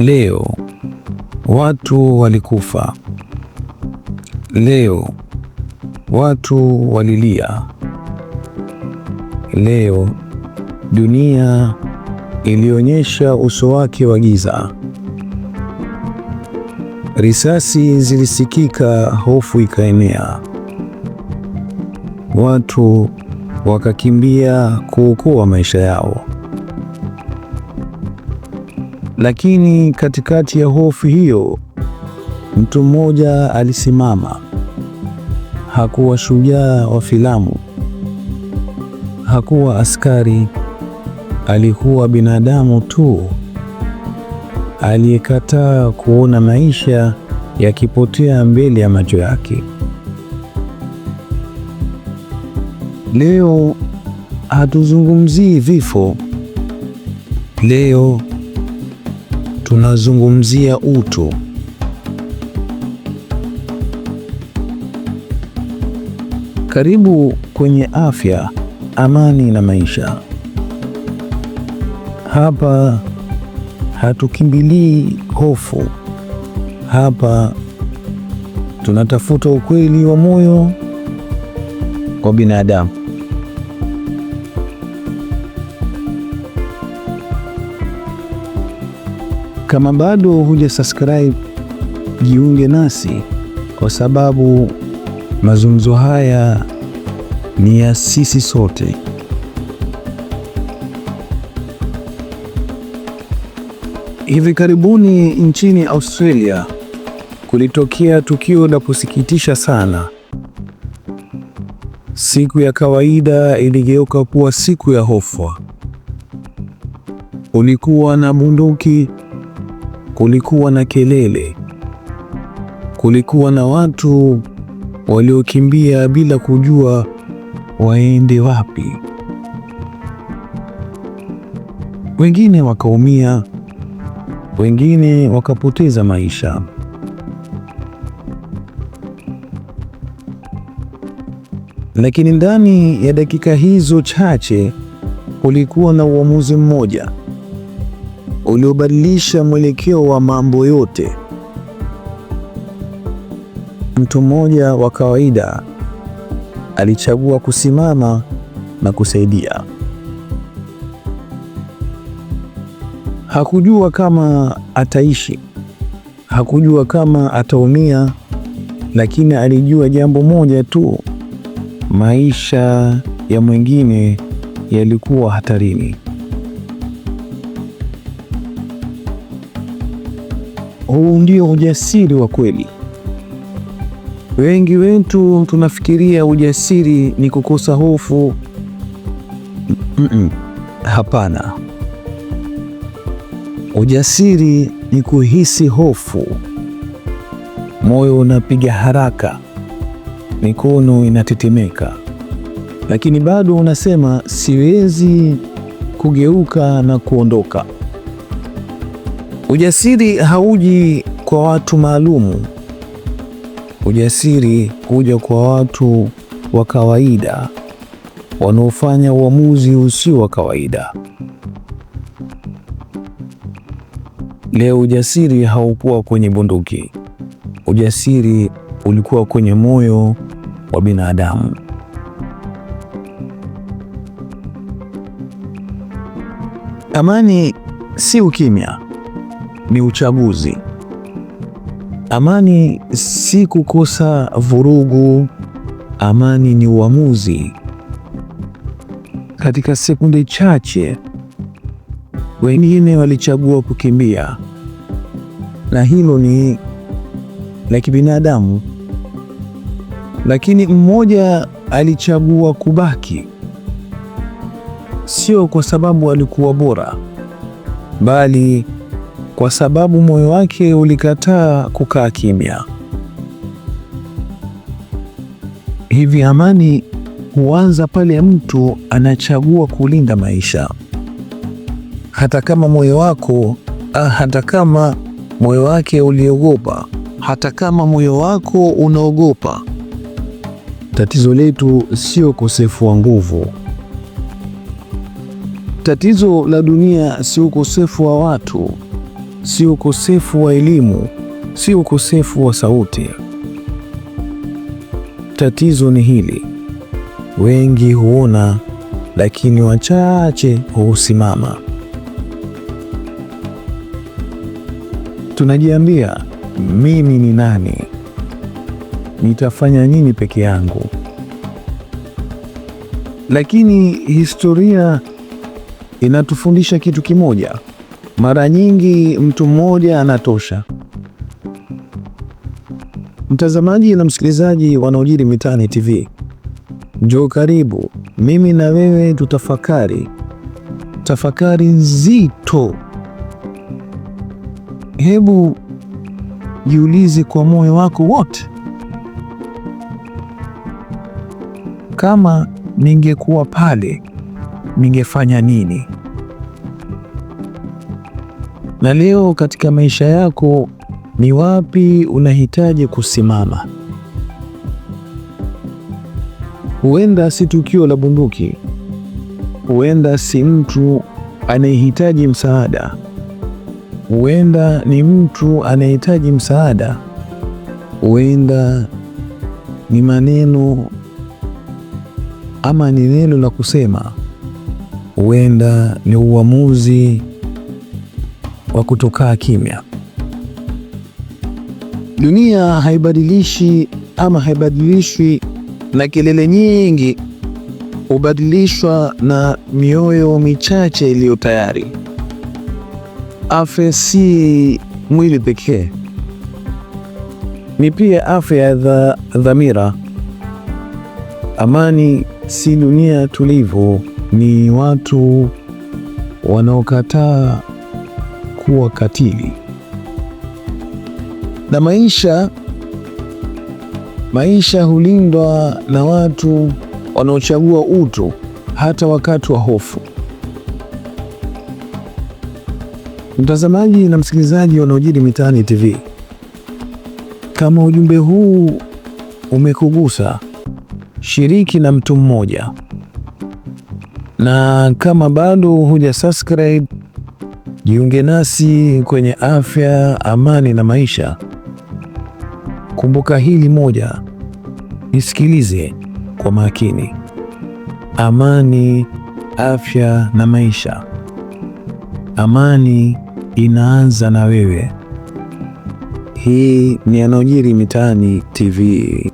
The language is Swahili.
Leo watu walikufa. Leo watu walilia. Leo dunia ilionyesha uso wake wa giza. Risasi zilisikika, hofu ikaenea. Watu wakakimbia kuokoa maisha yao. Lakini katikati ya hofu hiyo, mtu mmoja alisimama. Hakuwa shujaa wa filamu, hakuwa askari, alikuwa binadamu tu aliyekataa kuona maisha yakipotea mbele ya macho yake. Leo hatuzungumzii vifo. Leo tunazungumzia utu. Karibu kwenye Afya, Amani na Maisha. Hapa hatukimbilii hofu. Hapa tunatafuta ukweli wa moyo kwa binadamu. Kama bado huja subscribe, jiunge nasi kwa sababu mazungumzo haya ni ya sisi sote. Hivi karibuni nchini Australia kulitokea tukio la kusikitisha sana. Siku ya kawaida iligeuka kuwa siku ya hofu. Kulikuwa na bunduki, kulikuwa na kelele, kulikuwa na watu waliokimbia bila kujua waende wapi. Wengine wakaumia, wengine wakapoteza maisha. Lakini ndani ya dakika hizo chache kulikuwa na uamuzi mmoja uliobadilisha mwelekeo wa mambo yote. Mtu mmoja wa kawaida alichagua kusimama na kusaidia. Hakujua kama ataishi, hakujua kama ataumia, lakini alijua jambo moja tu: maisha ya mwingine yalikuwa hatarini. Huu ndio ujasiri wa kweli. Wengi wetu tunafikiria ujasiri ni kukosa hofu. Hapana. Ujasiri ni kuhisi hofu. Moyo unapiga haraka, mikono inatetemeka, lakini bado unasema siwezi kugeuka na kuondoka. Ujasiri hauji kwa watu maalumu. Ujasiri huja kwa watu wa kawaida wanaofanya uamuzi usio wa kawaida. Leo ujasiri haukuwa kwenye bunduki. Ujasiri ulikuwa kwenye moyo wa binadamu. Amani si ukimya, ni uchaguzi. Amani si kukosa vurugu, amani ni uamuzi. Katika sekunde chache, wengine walichagua kukimbia, na hilo ni la kibinadamu, lakini mmoja alichagua kubaki, sio kwa sababu alikuwa bora, bali kwa sababu moyo wake ulikataa kukaa kimya. Hivi amani huanza pale mtu anachagua kulinda maisha, hata kama moyo wako hata kama moyo wake uliogopa, hata kama moyo wako unaogopa. Tatizo letu sio ukosefu wa nguvu. Tatizo la dunia sio ukosefu wa watu. Si ukosefu wa elimu, si ukosefu wa sauti. Tatizo ni hili: wengi huona, lakini wachache husimama. Tunajiambia, mimi ni nani? Nitafanya nini peke yangu? Lakini historia inatufundisha kitu kimoja: mara nyingi mtu mmoja anatosha. Mtazamaji na msikilizaji yanayojiri mitaani TV, njoo karibu, mimi na wewe tutafakari tafakari nzito. Hebu jiulize kwa moyo wako wote, kama ningekuwa pale ningefanya nini? Na leo katika maisha yako ni wapi unahitaji kusimama? Huenda si tukio la bunduki, huenda si mtu anayehitaji msaada, huenda ni mtu anayehitaji msaada, huenda ni maneno ama ni neno la kusema, huenda ni uamuzi wa kutokaa kimya. Dunia haibadilishi ama haibadilishwi na kelele nyingi, hubadilishwa na mioyo michache iliyo tayari. Afya si mwili pekee, ni pia afya ya dhamira. Amani si dunia tulivu, ni watu wanaokataa kuwa katili. Na maisha hulindwa na watu wanaochagua utu hata wakati wa hofu. Mtazamaji na msikilizaji yanayojiri mitaani TV, kama ujumbe huu umekugusa, shiriki na mtu mmoja, na kama bado huja subscribe, jiunge nasi kwenye afya, amani na maisha. Kumbuka hili moja, nisikilize kwa makini: amani, afya na maisha. Amani inaanza na wewe. Hii ni yanayojiri mitaani TV.